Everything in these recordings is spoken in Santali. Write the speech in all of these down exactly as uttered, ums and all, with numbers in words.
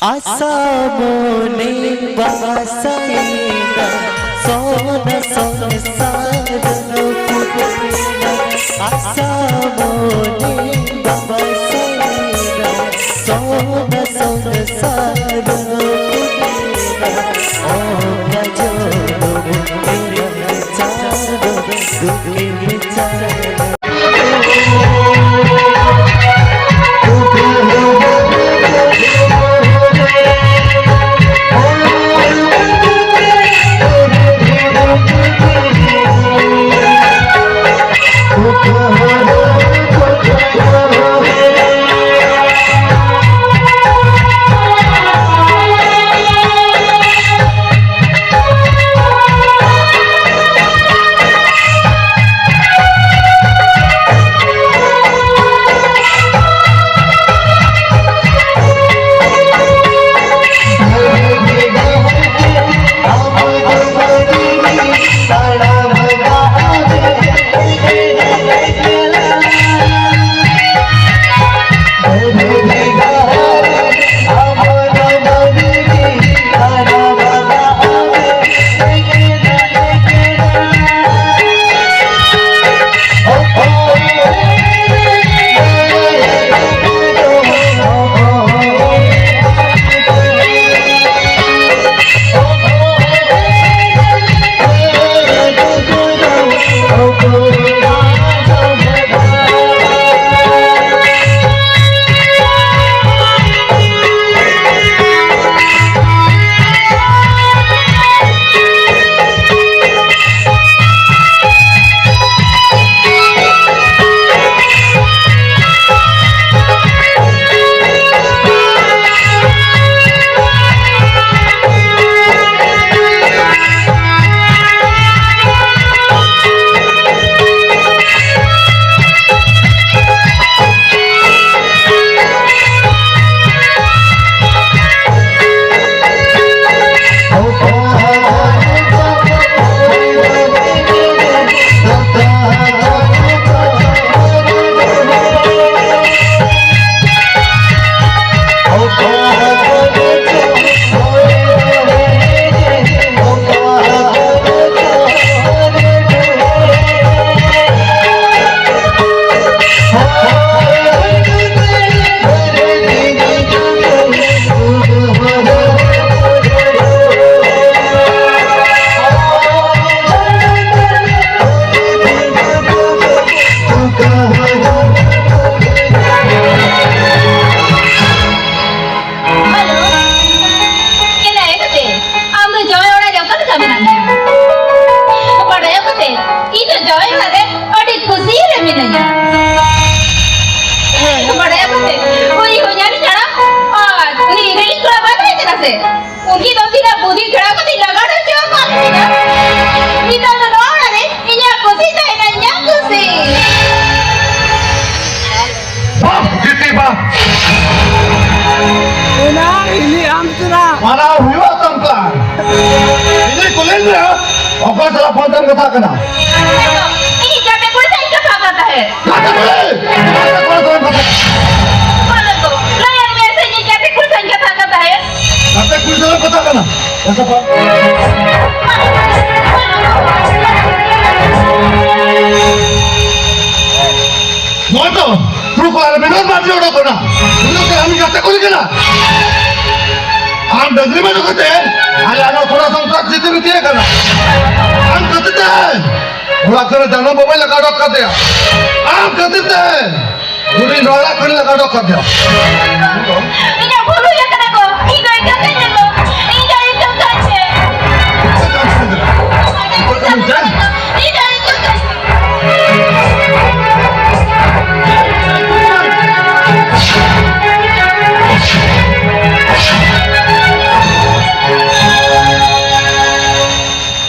ᱟᱥᱟ ᱢᱚᱱᱮ ᱵᱟᱥᱟᱭᱮᱱᱟ, ᱥᱚᱱᱟ ᱥᱚᱝᱥᱟᱨ ᱨᱟᱹᱯᱩᱫᱮᱱᱟ᱾ ᱟᱥᱟ ᱢᱚᱱᱮ ᱵᱟᱥᱟᱭᱮᱱᱟ, ᱥᱚᱱᱟ ᱥᱚᱝᱥᱟᱨ ᱨᱟᱹᱯᱩᱫᱮᱱᱟ᱾ ᱚᱠᱟ ᱡᱚᱱᱚᱢ ᱨᱮᱱᱟᱜ ᱪᱟᱸᱫᱚ ᱫᱩᱠᱷᱮᱢ ᱪᱟᱞᱟ᱾ ᱩᱱᱠᱤᱱ ᱫᱚ ᱛᱤᱱᱟᱹᱜ ᱵᱩᱫᱷᱤ ᱠᱷᱮᱲᱟ ᱠᱟᱛᱮ ᱞᱟᱜᱟᱲ ᱦᱚᱪᱚ ᱟᱠᱟᱫ ᱠᱤᱱᱟ᱾ ᱱᱤᱛᱚᱜ ᱫᱚ ᱱᱚᱣᱟ ᱚᱲᱟᱜ ᱨᱮ ᱤᱧᱟᱜ ᱠᱩᱥᱤ ᱛᱟᱦᱮᱱᱟ, ᱤᱧᱟᱜ ᱠᱩᱥᱤ᱾ ᱵᱟᱦ, ᱡᱤᱛᱤ ᱵᱟᱦ᱾ ᱚᱱᱟ ᱤᱧ ᱟᱢ ᱥᱟᱞᱟᱜ ᱢᱟᱱᱟᱣ ᱦᱩᱭᱩᱜᱼᱟ ᱛᱟᱢ ᱠᱟᱱ᱾ ᱤᱧ ᱠᱩᱞᱤ ᱢᱮᱭᱟ, ᱚᱠᱚᱭ ᱥᱟᱞᱟᱜ ᱯᱷᱳᱱ ᱛᱮᱢ ᱠᱟᱛᱷᱟ ᱠᱟᱱᱟ? ᱤᱧ ᱜᱟᱛᱮ ᱠᱩᱲᱤ ᱥᱟᱶ ᱤᱧ ᱠᱟᱛᱷᱟ ᱠᱟᱱ ᱛᱟᱦᱮᱸᱫ᱾ ᱜᱟᱛᱮ ᱠᱩᱲᱤ? ᱜᱟᱛᱮ ᱠᱩᱲᱤ ᱥᱟᱞᱟᱜ ᱠᱟᱛᱷᱟ ᱠᱟᱱᱟ? ᱵᱟᱝ ᱜᱚ, ᱞᱟᱹᱭᱟᱫ ᱢᱮᱭᱟ ᱥᱮ ᱤᱧ ᱜᱟᱛᱮ ᱠᱩᱲᱤ ᱥᱟᱶ ᱤᱧ ᱠᱟᱛᱷᱟ ᱠᱟᱱ ᱛᱟᱦᱮᱸᱫ᱾ ᱜᱟᱛᱮ ᱠᱩᱲᱤ ᱥᱟᱞᱟᱜ ᱠᱟᱛᱷᱟ ᱠᱟᱱᱟ? ᱱᱚᱜᱼᱚᱭ ᱛᱚ, ᱛᱩᱲᱩᱠ ᱠᱚᱲᱟ ᱨᱮ ᱵᱤᱱᱳᱫ ᱢᱟᱨᱰᱤ ᱚᱰᱚᱠ ᱠᱟᱱᱟ᱾ ᱩᱱᱤ ᱫᱚ ᱟᱢ ᱜᱟᱛᱮ ᱠᱩᱲᱤ ᱠᱟᱱᱟ᱾ ᱟᱢ ᱰᱟᱹᱝᱨᱤ ᱢᱮᱨᱚᱢ ᱠᱟᱛᱮ ᱟᱞᱮ ᱟᱞᱚ ᱛᱷᱚᱲᱟ ᱥᱚᱝᱥᱟᱨ ᱡᱤᱛᱤ ᱵᱤᱛᱤ ᱟᱠᱟᱱᱟ᱾ ᱟᱢ ᱠᱷᱟᱹᱛᱤᱨ ᱛᱮ ᱚᱲᱟᱜ ᱠᱷᱚᱱ ᱡᱟᱱᱟᱢ ᱵᱟᱵᱟᱭ ᱞᱟᱜᱟ ᱚᱰᱚᱠ ᱠᱟᱫᱮᱭᱟ᱾ ᱟᱢ ᱠᱷᱟᱹᱛᱤᱨ ᱛᱮ ᱩᱱᱤ ᱱᱚᱲᱟ ᱠᱷᱚᱱ ᱞᱟᱜᱟ ᱚᱰᱚᱠ ᱠᱟᱫᱮᱭᱟ᱾ ᱤᱧᱟᱜ ᱵᱷᱩᱞ ᱦᱩᱭ ᱟᱠᱟᱱᱟ ᱜᱚ᱾ ᱤᱧ ᱫᱚ ᱮᱠᱟᱞ ᱛᱮ ᱧᱮᱞ ᱫᱚ᱾ ᱤᱧ ᱫᱚ ᱮᱠᱟᱞ ᱛᱮ ᱤᱧ ᱫᱚ ᱮᱠᱟᱞ ᱛᱮ ᱤᱧ ᱫᱚ ᱮᱠᱟᱞ ᱛᱮ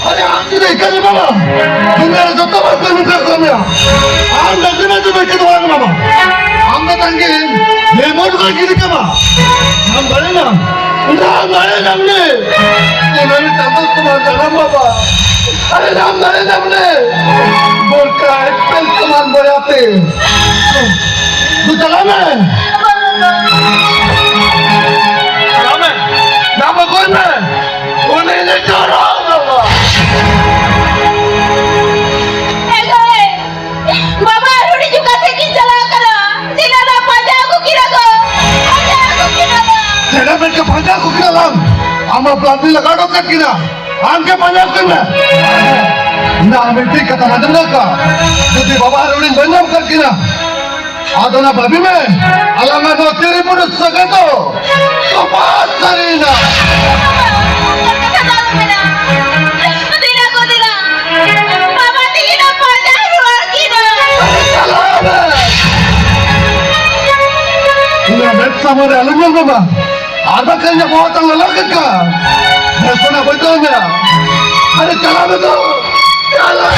ᱟᱨᱮ, ᱟᱢ ᱡᱩᱫᱤ ᱮᱠᱟᱞ ᱵᱟᱵᱟ, ᱫᱩᱱᱤᱭᱟᱹ ᱨᱮ ᱡᱚᱛᱚ ᱦᱚᱲ ᱠᱚ ᱢᱮᱛᱟ ᱠᱚ ᱢᱮᱭᱟ᱾ ᱟᱢ ᱰᱟᱹᱝᱨᱤ ᱢᱮ ᱡᱩᱫᱤ ᱮᱠᱟᱞ ᱵᱟᱵᱟ, ᱟᱢ ᱫᱚ ᱛᱟᱝᱜᱤ ᱞᱮᱢᱚᱱ ᱠᱚ ᱜᱤᱰᱤ ᱠᱟᱢᱟ᱾ ᱟᱢ ᱵᱟᱲᱟᱭ ᱱᱟᱢ, ᱟᱢ ᱵᱟᱲᱟᱭ ᱱᱟᱢ ᱞᱮ᱾ ᱚᱱᱟ ᱨᱮ ᱪᱟᱸᱫᱚ ᱛᱚᱢᱟ ᱡᱟᱱᱟᱢ ᱵᱟᱵᱟ᱾ ᱟᱨᱮ, ᱟᱢ ᱵᱟᱲᱟᱭ ᱱᱟᱢ ᱞᱮ᱾ ᱵᱚᱨᱠᱟ ᱮᱠᱯᱮᱞ ᱥᱚᱢᱟᱱ ᱵᱚᱭᱟᱛᱮ᱾ ᱫᱩ ᱪᱟᱞᱟᱣ ᱢᱮ᱾ ᱪᱟᱞᱟᱣ ᱢᱮ᱾ ᱧᱟᱢ ᱟᱹᱜᱩᱭ ᱢᱮ᱾ ᱩᱱᱤ ᱱᱤᱛᱚᱜ ᱨᱚᱲ ᱵᱟᱵᱟ᱾ ᱮ ᱜᱚᱭ, ᱵᱟᱵᱟ ᱟᱨ ᱦᱩᱰᱤᱧ ᱚᱠᱟ ᱥᱮᱫ ᱠᱤᱱ ᱪᱟᱞᱟᱣ ᱠᱟᱱᱟ? ᱪᱮᱫᱟᱜ ᱫᱚ ᱯᱟᱸᱡᱟ ᱟᱹᱜᱩ ᱠᱤᱱᱟ ᱠᱚ? ᱯᱟᱸᱡᱟ ᱟᱹᱜᱩ ᱠᱤᱱᱟ ᱠᱚ᱾ ᱪᱮᱫᱟᱜ ᱢᱮᱱᱛᱮ ᱯᱟᱸᱡᱟ ᱟᱹᱜᱩ ᱠᱤᱱᱟ ᱞᱟᱝ? ᱟᱢᱟᱜ ᱯᱞᱟᱱ ᱞᱟᱜᱟᱣ ᱠᱟᱫ ᱠᱤᱱᱟ᱾ ᱟᱢ ᱜᱮ ᱯᱟᱸᱡᱟ ᱟᱹᱜᱩ ᱠᱤᱱ ᱢᱮ᱾ ᱤᱧ ᱫᱚ ᱟᱢ ᱢᱤᱫᱴᱤᱡ ᱠᱟᱛᱷᱟ ᱟᱸᱡᱚᱢ ᱫᱚᱨᱠᱟᱨ᱾ ᱡᱩᱫᱤ ᱵᱟᱵᱟ ᱟᱨ ᱦᱩᱰᱤᱧ ᱵᱟᱹᱧ ᱧᱟᱢ ᱠᱟᱫ ᱠᱤᱱᱟ, ᱟᱫᱚ ᱚᱱᱟ ᱵᱷᱟᱹᱵᱤ ᱢᱮ, ᱟᱞᱟᱝᱟᱜ ᱱᱚᱣᱟ ᱛᱤᱨᱤ ᱯᱩᱨᱩᱥ ᱥᱟᱹᱜᱟᱹᱭ ᱫᱚ ᱛᱚᱯᱟᱜ ᱥᱟᱹᱨᱤᱭᱮᱱᱟ᱾ ᱵᱟᱵᱟ, ᱚᱱᱠᱟᱱ ᱠᱟᱛᱷᱟ ᱫᱚ ᱟᱞᱚᱢ ᱢᱮᱱᱟ᱾ ᱫᱮᱞᱟ ᱜᱚ, ᱫᱮᱞᱟ᱾ ᱵᱟᱵᱟ ᱛᱤᱠᱤᱱ ᱯᱟᱸᱡᱟ ᱨᱩᱣᱟᱹᱲ ᱠᱤᱱᱟ᱾ ᱪᱟᱞᱟᱣ ᱢᱮ᱾ ᱤᱧᱟᱹᱜ ᱢᱮᱫ ᱥᱟᱢᱟᱝ ᱨᱮ ᱟᱞᱚᱢ ᱧᱮᱞ ᱵᱟᱵᱟ᱾ ᱟᱨ ᱵᱟᱠᱷᱟᱱ ᱧᱟᱢᱚᱜ ᱛᱟᱢ ᱞᱟᱞᱟ ᱠᱟᱠᱟ᱾ ᱵᱮᱥ ᱚᱱᱟ ᱵᱟᱹᱧ ᱫᱚᱦᱚ ᱢᱮᱭᱟ᱾ ᱟᱨᱮ ᱪᱟᱞᱟᱣ ᱢᱮ ᱛᱚ᱾ ᱪᱟᱞᱟᱣ᱾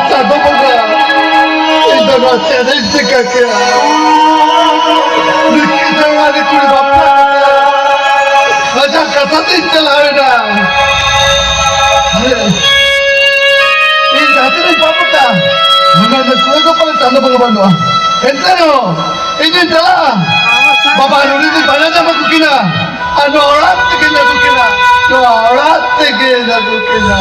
ᱪᱟᱸᱫᱚ ᱵᱚᱸᱜᱟ, ᱤᱧ ᱫᱚ ᱱᱚᱣᱟ ᱪᱮᱫ ᱤᱧ ᱪᱤᱠᱟᱹ ᱠᱮᱭᱟ? ᱱᱤᱠᱤ ᱡᱟᱶᱟᱭ ᱨᱮ ᱠᱩᱲᱤ ᱵᱟᱯᱞᱟ ᱠᱟᱛᱮ ᱟᱡᱟᱜ ᱠᱟᱛᱷᱟ ᱛᱤᱧ ᱪᱟᱞᱟᱣ ᱮᱱᱟ᱾ ᱤᱧ ᱡᱟᱦᱟᱸ ᱛᱤᱱᱟᱹᱜ ᱤᱧ ᱯᱟᱯ ᱟᱠᱟᱫ, ᱚᱱᱟ ᱨᱮᱱᱟᱜ ᱠᱩᱲᱟᱹ ᱫᱚ ᱯᱟᱞᱮ ᱪᱟᱸᱫᱚ ᱵᱚᱸᱜᱟ ᱵᱟᱹᱱᱩᱜᱼᱟ᱾ ᱮᱱᱛᱮ ᱨᱮᱦᱚᱸ ᱤᱧᱤᱧ ᱪᱟᱞᱟᱜᱼᱟ᱾ ᱵᱟᱵᱟ ᱱᱩᱲᱤ ᱫᱚ ᱵᱟᱞᱮ ᱧᱟᱢ ᱟᱹᱜᱩ ᱠᱤᱱᱟ᱾ ᱟᱨ ᱱᱚᱣᱟ ᱚᱲᱟᱜ ᱛᱮᱜᱮᱧ ᱟᱹᱜᱩ ᱠᱤᱱᱟ᱾ ᱱᱚᱣᱟ ᱚᱲᱟᱜ ᱛᱮᱜᱮᱧ ᱟᱹᱜᱩ ᱠᱤᱱᱟ᱾